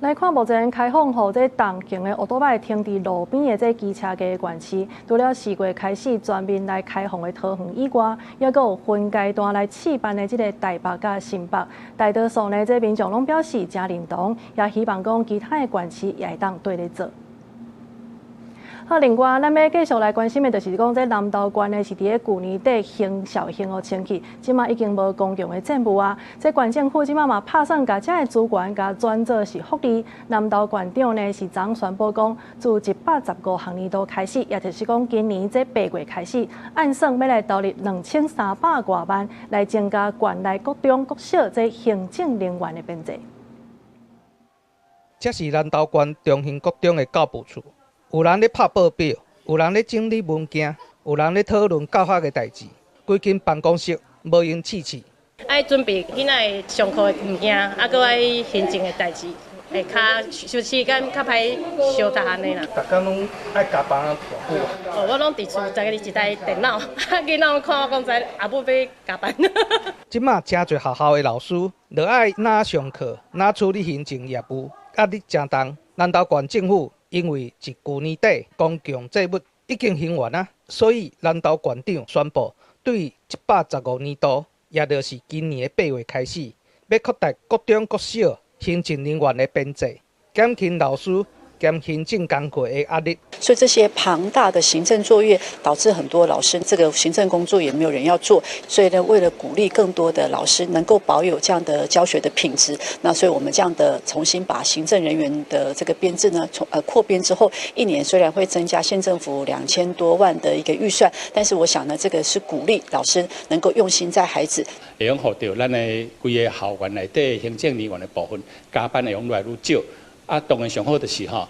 來看目前開放予這重型的歐多擺停佇路邊的這機車加縣市，除了4月開始全面來開放的桃園以外，猶閣有分階段來試辦的這个台北佮新北。大多數呢，這民眾攏表示誠認同，也希望講其他的縣市也會當綴咧做。好，另外，咱欲繼續來關心的，就是講這南投縣呢，是佇咧舊年底興紹興予清去，這馬已經無公共的債務啊。這縣政府這馬嘛拍算共遮的資源共轉做是福利。南投縣長呢是昨宣布講，自115學年度開始，也就是講今年這8月開始，按算欲來投入2300外萬來增加縣內國中、國小這行政人員的編制。這是南投縣中興國中的教務處。有人咧拍報表，有人咧整理文件，有人咧討論教學的代誌。規間辦公室無閒試試。愛準備囡仔上課的物件，啊，閣愛行政的代誌，會較小時間較歹相搭按呢啦。逐工攏愛加班偌久？哦，我攏佇厝在一台電腦，囡仔看我講知阿母欲加班。這馬誠濟學校的老師，著愛若上課，若處理行政業務，壓力誠重。南投縣政府因為自舊年底公共債務已經還完啊，所以南投縣長宣布，對115年度，也就是今年的8月開始，欲擴大國中、國小行政人員的編制，減輕老師兼行政工作的壓力。所以這些龐大的行政作業，導致很多老師這個行政工作也沒有人要做。所以呢，為了鼓勵更多的老師能夠保有這樣的教學的品質，那所以我們這樣的重新把行政人員的這個編制呢，從擴編之後，一年雖然會增加縣政府2000多萬的一個預算，但是我想呢，這個是鼓勵老師能夠用心在孩子。會用予著咱的規个校園內底行政人員的部分加班會用愈來愈少。啊，當然上好就是吼，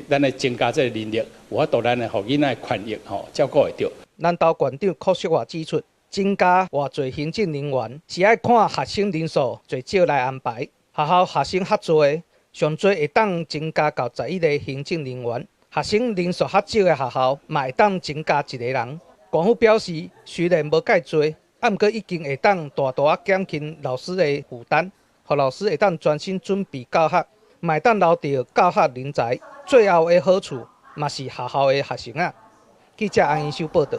咱來增加這个人力，有法度咱來予囡仔的權益吼照顧會著。南投縣長柯淑華指出，增加偌濟行政人員是愛看學生人數濟少來安排。學校學生較濟，上濟會當增加到11個行政人員；學生人數較少的學校，嘛會當增加一個人。縣府表示，雖然無蓋濟，啊，毋過已經會當大大減輕老師的負擔，予老師會當專心準備教學。嘛會當留著教學人才，最後的好處嘛是學校的學生啊。記者安英修報導。